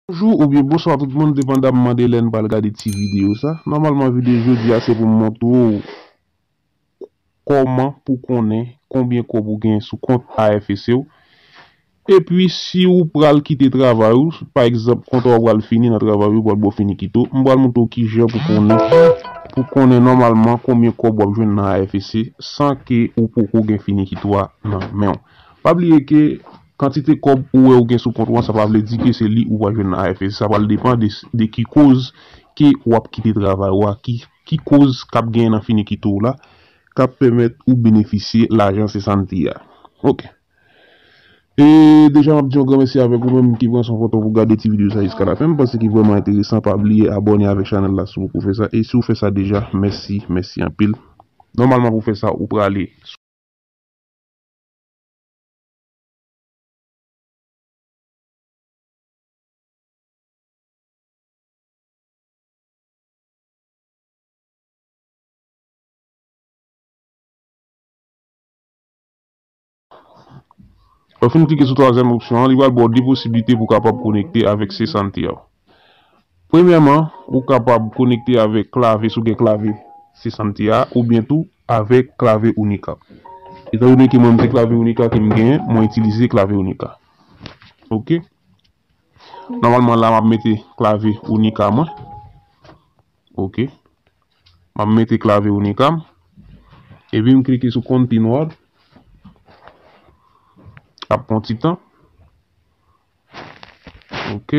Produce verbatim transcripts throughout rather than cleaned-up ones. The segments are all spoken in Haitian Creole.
Bonjou oubyen bonswa tout moun, depandamman de lè n pral gade ti videyo sa. Nòmalman, videyo jodi a se pou m montre w kòman pou konnen konbyen kòb ou gen sou kont A F S C w. Epi, si ou pral kite travay ou, pa egzanp, kontra w pral fini nan travay ou, pral ba w finikito, m pral montre w kijan pou konnen, pou konnen nòmalman konbyen kòb w ap jwenn nan A F S C san ke ou poko gen finikito a nan men w. Pa bliye ke kantite kòb ou wè ou gen sou kont ou an, sa pa vle di ke se li ou pral jwenn nan A F S C. Sa pral depann de, de ki koz ke w ap kite travay ou a, ki, ki koz k ap genyen nan finikito w la, k ap pèmèt ou benefisye lajan sesante a. Ok. E deja, m ap di yon gran mèsi avèk ou menm ki pran son foto pou gade ti videyo sa jiska lafen. M panse ki vrèman enteresan. Pa bliye abòne avèk chanèl la si w poko fè sa. E si w fè sa deja, mèsi, mèsi anpil. Nòmalman, pou fè sa, ou prale Lè w fin klike sou twazyèm opsyon an, li pral ba w de posiblite pou w kapab konekte avèk sesante a. Premyèman, ou kapab konekte avèk klave, si w gen klave sesante a, oubyen tou avèk klave Unica. Etandone ke mwen, m se klave Unica ke m genyen, mwen itilize klave Unica. Ok. Nòmalman, la, m ap mete klave Unica mwen. Ok. M ap mete klave Unica m. Epi m klike sou Continue. Ap pran ti tan. Ok.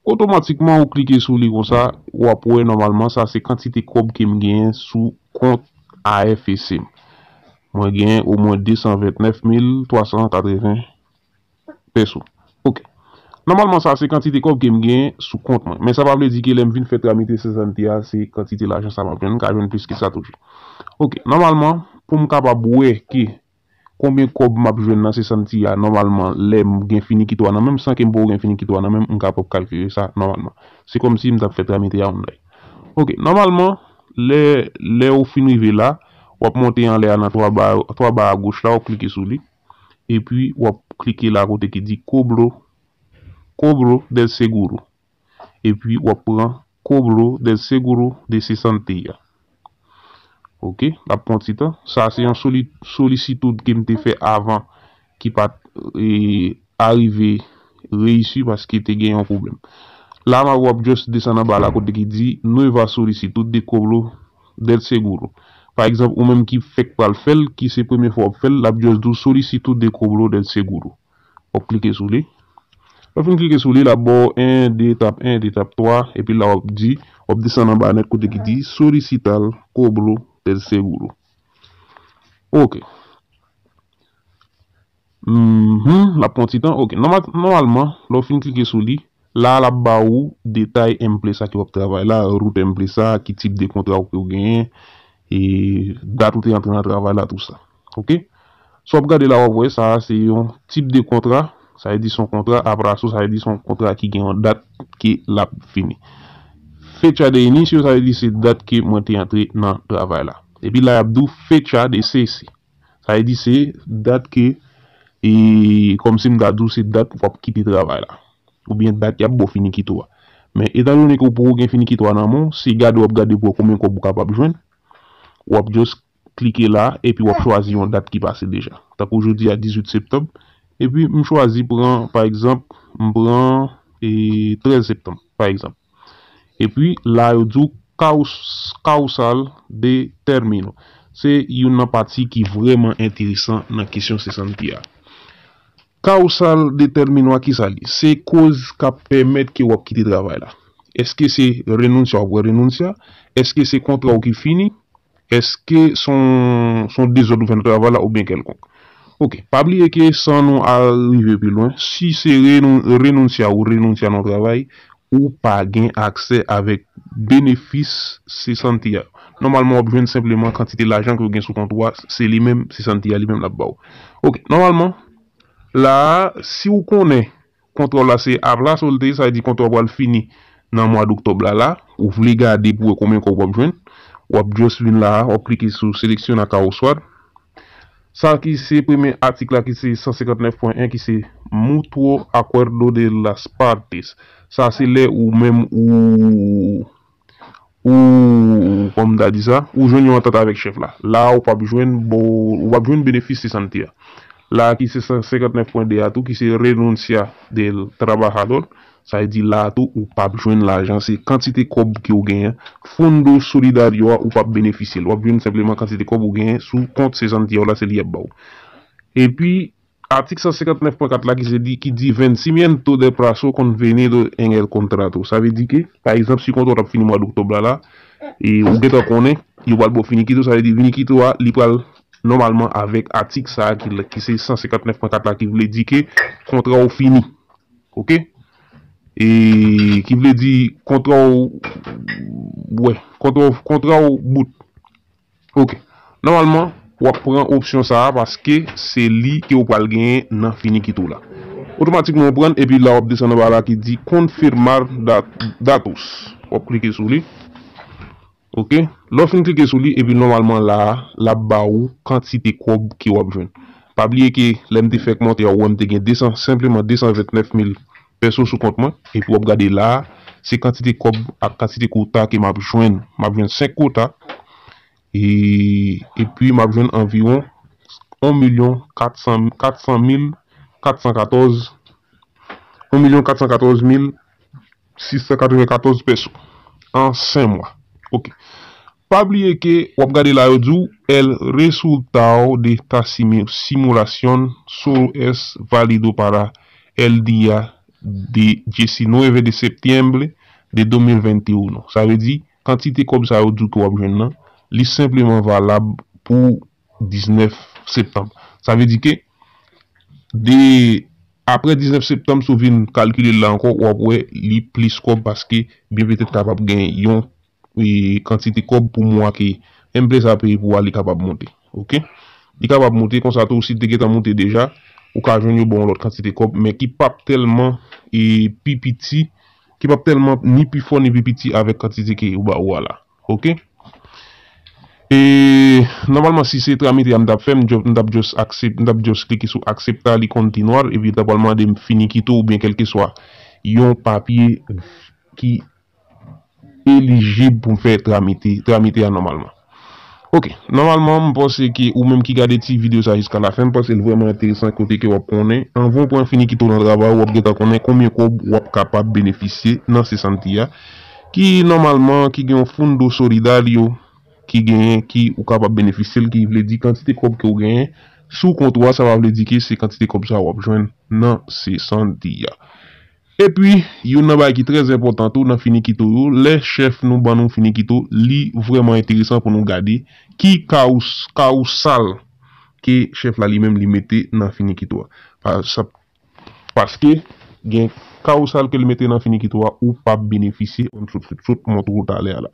Otomatikman, ou klike sou li konsa, w ap wè nòmalman, sa se kantite kòb ke m genyen sou kont A F S C m. Mwen genyen omwen de san vennèf mil twa san katreven peso. Ok. Nòmalman, sa se kantite kòb ke m genyen sou kont mwen. Men sa pa vle di ke lè m vin fè tramite sesante a, se kantite lajan sa m ap jwenn. M ka jwenn plis ke sa toujou. Ok. Nòmalman, pou m kapab wè ke konbyen kòb m ap jwenn nan sesante a, nòmalman, lè m gen finikito a nan men m, san ke m poko gen finikito a nan men m, m kapab kalkile sa nòmalman. Se kòmsi m t ap fè tramite a online. Ok. Nòmalman, lè, lè ou fin rive la, w ap monte anlè a nan twa ba, twa ba agoch la, w ap klike sou li. Epi, w ap klike la kote ki di Cobro, Cobro del Seguro. Epi, w ap pran Cobro del Seguro de sesante a. Ok, l ap pran ti tan. Sa se yon soli-, solisitid ke m te fè avan ki pa t, e, arive reyisi paske te gen yon pwoblèm. La, m ap, w ap just desann anba la kote ki di Nueva Solicitud de Cobro del Seguro. Pa egzanp, ou menm ki fèk pral fè l, ki se premye fwa w ap fè l, l ap just di w Solicitud de Cobro del Seguro. W ap klike sou li. Lè w fin klike sou li, l ap ba w en, de etap en, de etap twa, epi la w ap di, w ap desann anba nèt kote ki di Solicitar Cobro del Seguro. Ok. Mhm, l ap pran ti tan. Ok. Nòmal-, nòmalman, lè w fin klike sou li, la, l ap ba ou detay empresa ke w ap travay la, rout empresa, ki tip de kontra ou, ke w genyen, e dat ou te antre nan travay la, tou sa. Ok? Si w ap gade la, w ap wè, sa a se yon tip de kontra, sa vle di se yon kontra aplaso, sa vle di se yon kontra ki gen yon dat ke l ap fini. Fecha de inicio, sa vle di se dat ke mwen te antre nan travay la. Epi la, y ap di w fecha de cese. Sa vle di se dat ke, e, kòmsi m ta di w se dat w ap kite travay la. Oubyen dat y ap ba w finikito a. Men, etandone ke w poko gen finikito a nan men w, se gade w ap gade pou wè konbyen kòb ou kapab jwenn. W ap just klike la, epi w ap chwazi yon dat ki pase deja. Tankou jodi a, dizuit septanm, epi m chwazi pran, pa egzanp, m pran, e, trèz septanm, pa egzanp. Epi la, yo di w caus-, causal de término. Se youn nan pati ki vrèman enteresan nan kesyon sesante a. Causal de término a, ki sa li? Se koz k ap pèmèt ke w ap kite travay la. Èske se renuncia w ap renuncia? Èske se kontra w ki fini? Èske se yon, se yon dezòd ou fè nan travay la oubyen kèlkonk? Ok, pa bliye ke san nou al rive pi lwen, si se renou-, renuncia ou renuncia nan yon travay, ou pa gen aksè avèk benefis sesante a. Nòmalman, w ap jwenn senpleman kantite lajan ke w gen sou kont ou a, se li menm, sesante a li menm l ap ba w. Ok, nòmalman, la a, si w konnen kontra w la se aplaso l te ye, sa vle di kontra w pral fini nan mwa doktòb la, la, ou vle gade pou wè konbyen kòb w ap jwenn, w ap just vin la a, w ap klike sou selecciona causal. Sa ki se premye atik la ki se san senkant nèf pwen en ki se Mutuo Acuerdo de las Partes. Sa se lè ou menm ou ou kòm ta di sa, ou jwenn yon antant avèk chèf la. La ou p ap jwenn bo, ou p ap jwenn benefis sesante a. La ki se san senkant nèf pwen de a tou ki se Renuncia del Trabajador. Sa vle di la tou ou p ap jwenn lajan, se kantite kòb ke ou genyen. Fondo Solidario a ou p ap benefisye l. W ap jwenn senpleman kantite kòb ou genyen sou kont sesante a w la, se li y ap ba w. Epi atik san senkant nèf pwen kat la ki se di ki di vencimiento de plazo convenido en el contrato. Sa vle di ke pa egzanp si kontra w t ap fini mwa doktòb la la, e ou gentan konnen yo pral ba w finikito, sa vle di finikito a li pral nòmalman avèk atik sa a ki, ki se san senkant nèf pwen kat la ki vle di ke kontra w fini. Oke? E ki vle di kontra w, wè, kontra w, kontra w bout. Oke. Nòmalman, w ap pran opsyon sa a paske se li ke w pral genyen nan finikito la. Otomatikman w pran epi la w ap desann anba la ki di confirmar datos. W ap klike sou li. Oke. Lè w fin klike sou li epi nòmalman la a, l ap ba ou kantite kòb ke w ap jwenn. Pa bliye ke lè m te fèk monte a, ou wè m te gen desan, senpleman desan vennèf mil peso sou kont mwen. Epi w ap gade la a, se kantite kòb ak kantite kota ke m ap jwenn. M ap jwenn senk kota. E, epi m ap jwenn anviwon yon milyon kat san, kat san mil kat san katòz, yon milyon kat san katòz mil sis san katrevenkatòz peso an senk mwa. Oke. Pa bliye ke w ap gade la yo di w el resultado de esta simu- simulación solo es válido para el día de diecinueve de septiembre de dos mil veintiuno. Sa vle di kantite kòb sa yo di w ke w ap jwenn nan, li senpleman valab pou diznèf septanm. Sa vle di ke de apre diznèf septanm, si w vin kalkile l la ankò, w ap wè li plis kòb paske byen petèt kapab gen yon e, kantite kòb pou mwa ke M P S a peye pou a, li kapab monte. Oke? Li kapab monte konsa tou, si l te gentan monte deja, ou ka jwenn yo ba w yon lòt kantite kòb, men ki p ap tèlman e, pi piti, ki p ap tèlman ni pi fò ni pi piti avèk kantite ke yo ba ou a la. Oke? E nòmalman, si se tramite a m t ap fè, m t ap just aksep-, m t ap just klike sou aksepta li kontinwal, epi l ta pral mande m finikito oubyen kèlkeswa yon papye ki elijib pou m fè tramite, tramite a nòmalman. Oke, nòmalman, m panse ke ou menm ki gade ti videyo sa jiska lafen, m panse l vrèman enteresan kote ke w ap konnen. Anvan w pran finikito nan travay ou, w ap gentan konnen konbyen kòb w ap kapab benefisye nan sesante a. Ki nòmalman, ki gen yon Fundo Solidario, ki genyen, ki ou kapab benefisye l, ki vle di kantite kòb ke w genyen sou kont ou a, sa pa vle di ke se kantite kòb sa w ap jwenn nan sesante a. Epi, youn nan bagay ki trè enpòtan tou nan finikito yo, lè chèf nou ban nou finikito, li vrèman enteresan pou nou gade ki kaous-, kaosal ke chèf la li menm li mete nan finikito a. Pa-, sa, paske gen kaosal ke li mete nan finikito a, ou p ap benefisye, m sot, sot, sot montre w talè a la.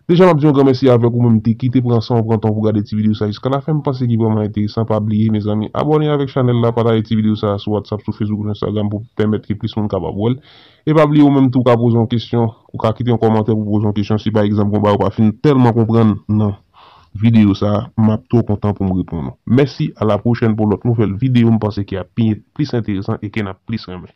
Deja, m ap di yon gran mèsi avèk ou menm ki te pran san w pran tan pou gade ti videyo sa jiska lafen. M panse ki vrèman enteresan. Pa bliye, mezanmi, abòne avèk chanèl la, pataje ti videyo sa sou WhatsApp, sou Facebook, sou Instagram pou pèmèt ke plis moun kapab wè l. E pa bliye, ou menm tou ka poze yon kesyon, ou ka kite yon kòmantè pou poze yon kesyon. Si pa egzanp, gon bagay ou pa fin tèlman konprann nan videyo sa, m ap twò kontan pou m reponn ou. Mèsi, a la pwochèn pou lòt nouvèl videyo m panse ki ap pi, plis enteresan e ke n ap plis renmen.